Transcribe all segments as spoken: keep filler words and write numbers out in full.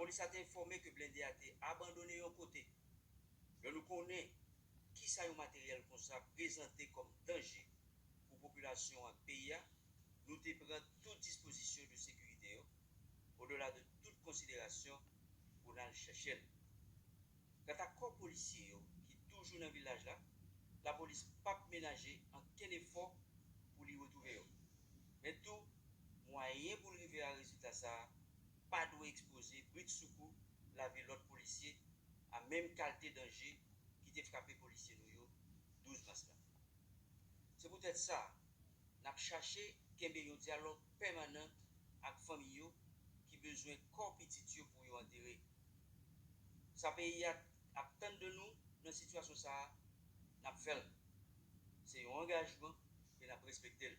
Polis la te enfòme ke blende a te abandone yon kote. Lè nou konnen kisa yon materyèl konsa prezante kòm danje pou popilasyon ak peyi a, nou te pran tout dispozisyon de sekirite yo, odela de tout konsiderasyon, pou n al chèche l. Kanta kò polisye yo ki toujou nan vilaj la, lapolis p ap menaje ankenn efò pou li retwouve yo. Men tou, mwayen pou l rive a rezilta sa a pa dwe ekspoze bridsoukou lavi lòt polisye a menm kalte danje ki te frape polisye nou yo douz mas la. Se poutèt sa, n ap chache kenbe yon dyalòg pèmanan ak fanmi yo ki bezwen kò pitit yo pou yo antere. Sa peyi a ap tann de nou nan sitiyasyon sa a, n ap fè l. Se yon angajman e n ap respekte l.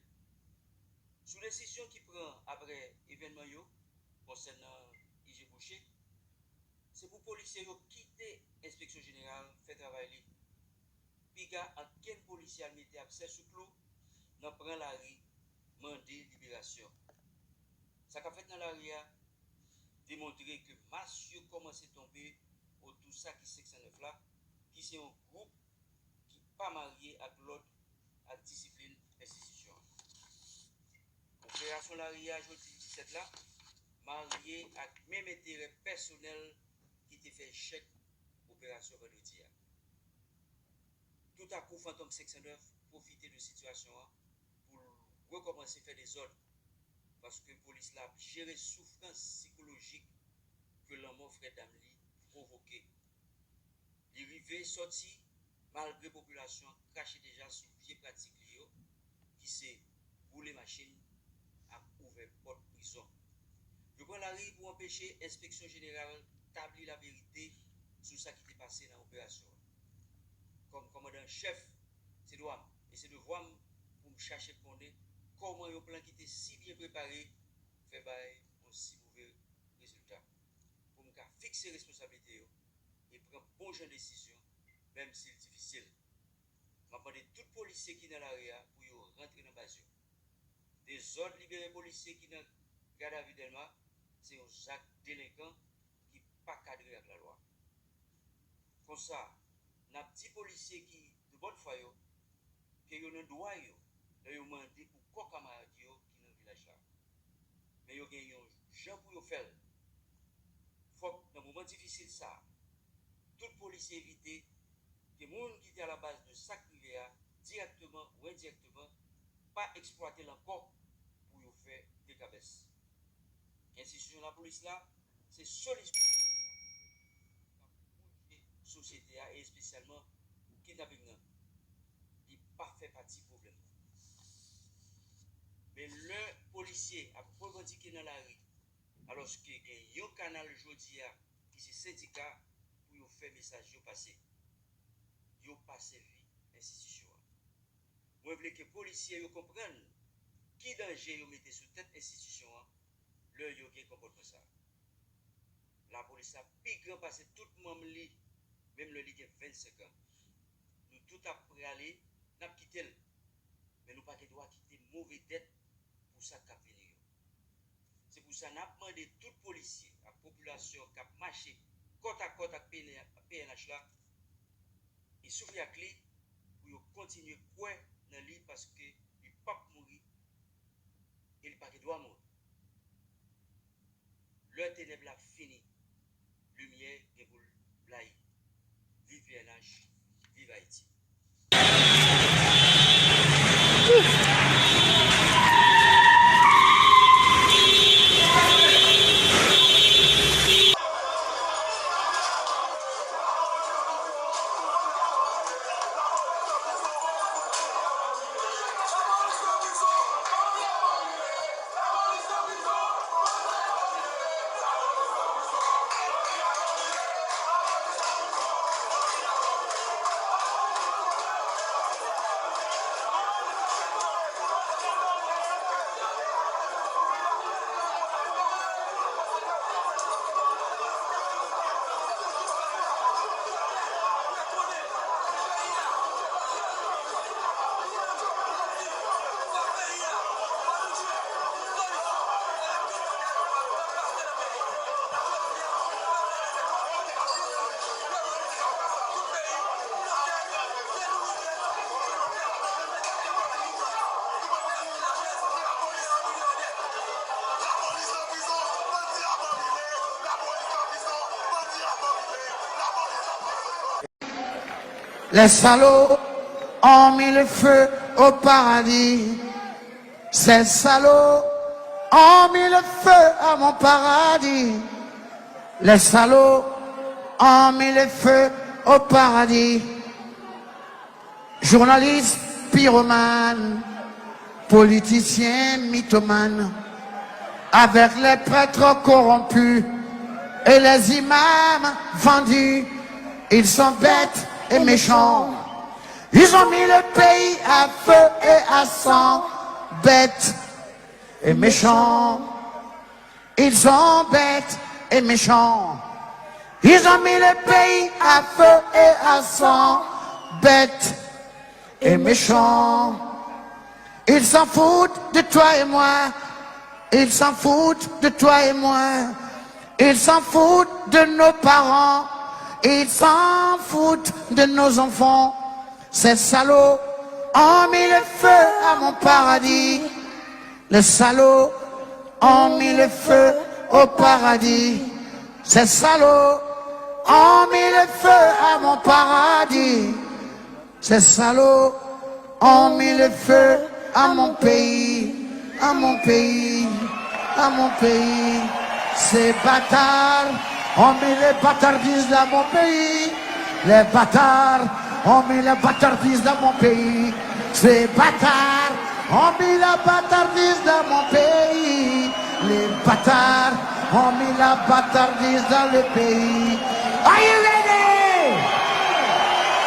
Sou desizyon ki pran apre evènman yo konsènan I G Boucher, se pou polisye yo kite Enspeksyon Jeneral fè travay li. Piga ankenn polisye al mete absè sou klou nan pran lari mande liberasyon. Sa k ap fèt nan lari a demontre ke mas yo kòmanse tonbe otou sa ki senk san nèf la, ki se yon gwoup ki pa marye ak lòd ak disiplin enstitisyon an. Operasyon lari a jodi disèt la marye ak menm enterè pèsonèl ki te fè echèk operasyon vandredi a. Toutakou, Fantom senk san nèf pwofite de sitiyasyon an pou l rekòmanse fè dezòd, paske polis la ap jere soufrans sikolojik ke lanmò frè dam li pwovoke. Li rive sòti malgre popilasyon an krache deja sou vye pratik li yo, ki se boule machin ak ouvè pòt prizon. Yo pran lari pou anpeche Enspeksyon Jeneral tabli laverite sou sa ki te pase nan operasyon an. Kòm kòmandan an chèf, se dwa m e se devwa m pou m chache konnen kòman yon plan ki te si byen prepare fè bay yon si move rezilta, pou m ka fikse responsablite yo e pran bon jan desizyon, menm si l difisil. M ap mande tout polisye ki nan lari a pou yo rantre nan baz yo. Dezòd libere polisye ki nan gadavi Dèlma se yon zak delenkan ki pa kadre ak lalwa. Konsa, n ap di polisye ki de bòn fwa yo ke yo nan dwa yo lè yo mande pou kò kamarad yo ki nan vilaj la. Men yo gen yon jan pou yo fè l. Fòk nan moman difisil sa a, tout polisye evite ke moun ki te alabaz de sa k rive a, dirèkteman ou endirèkteman, pa eksplwate l ankò pou yo fè dekabès. Enstitisyon lapolis la se solisyon k ap pwoteje sosyete a, e espesyalman kidnaping nan. Li pa fè pati pwoblèm nan. Men lè polisye ap revandike nan lari, alòske gen yon kanal jodi a ki se sendika pou yo fè mesaj yo pase, yo pa sèvi enstitisyon an. Mwen vle ke polisye yo konprann ki danje yo mete sou tèt enstitisyon an lè yo gen konpòtman sa a. Lapolis la pi gran pase tout manm li, menm lè li gen vennsenk an. Nou tout ap prale, n ap kite l. Men nou pa gen dwa kite move dèt pou sa k ap vini yo. Se pou sa n ap mande tout polisye ak popilasyon k ap mache kòtakòt ak P N H la e soufri ak li pou yo kontinye kwè nan li, paske li p ap mouri e li pa gen dwa mouri. Lè tenèb la fini, limyè gen pou l blayi. Viv P N H, viv Ayiti. Les salauds ont mis le feu au paradis. Ces salauds ont mis le feu à mon paradis. Les salauds ont mis le feu au paradis. Journaliste pyromane, politicien mythomane, avec les prêtres corrompus et les imams vendus, ils sont bêtes et méchants. Ils ont mis le pays à feu et à sang, bêtes et méchants. Ils sont bêtes et méchants. Ils ont mis le pays à feu et à sang, bêtes et méchants. Ils s'en foutent de toi et moi. Ils s'en foutent de toi et moi. Ils s'en foutent de nos parents. Ils s'en foutent de nos enfants. Ces salauds ont mis le feu à mon paradis. Les salauds ont mis le feu au paradis. Ces salauds ont mis le feu à mon paradis. Ces salauds ont mis le feu à mon pays, à mon pays, à mon pays. Ces bâtards ont mis les bâtardises dans mon pays. Les bâtards ont mis les bâtardises dans mon pays. Ces bâtards ont mis la bâtardise dans mon pays. Les bâtards ont mis la bâtardise dans le pays. Are you ready?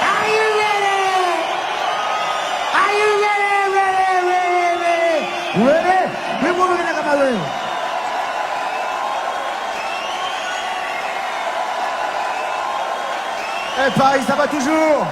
Are you ready? Are you ready, ready, ready, ready? Ready? Wi, wi, wi, wi, wi. Hey, Paris, ça va toujours?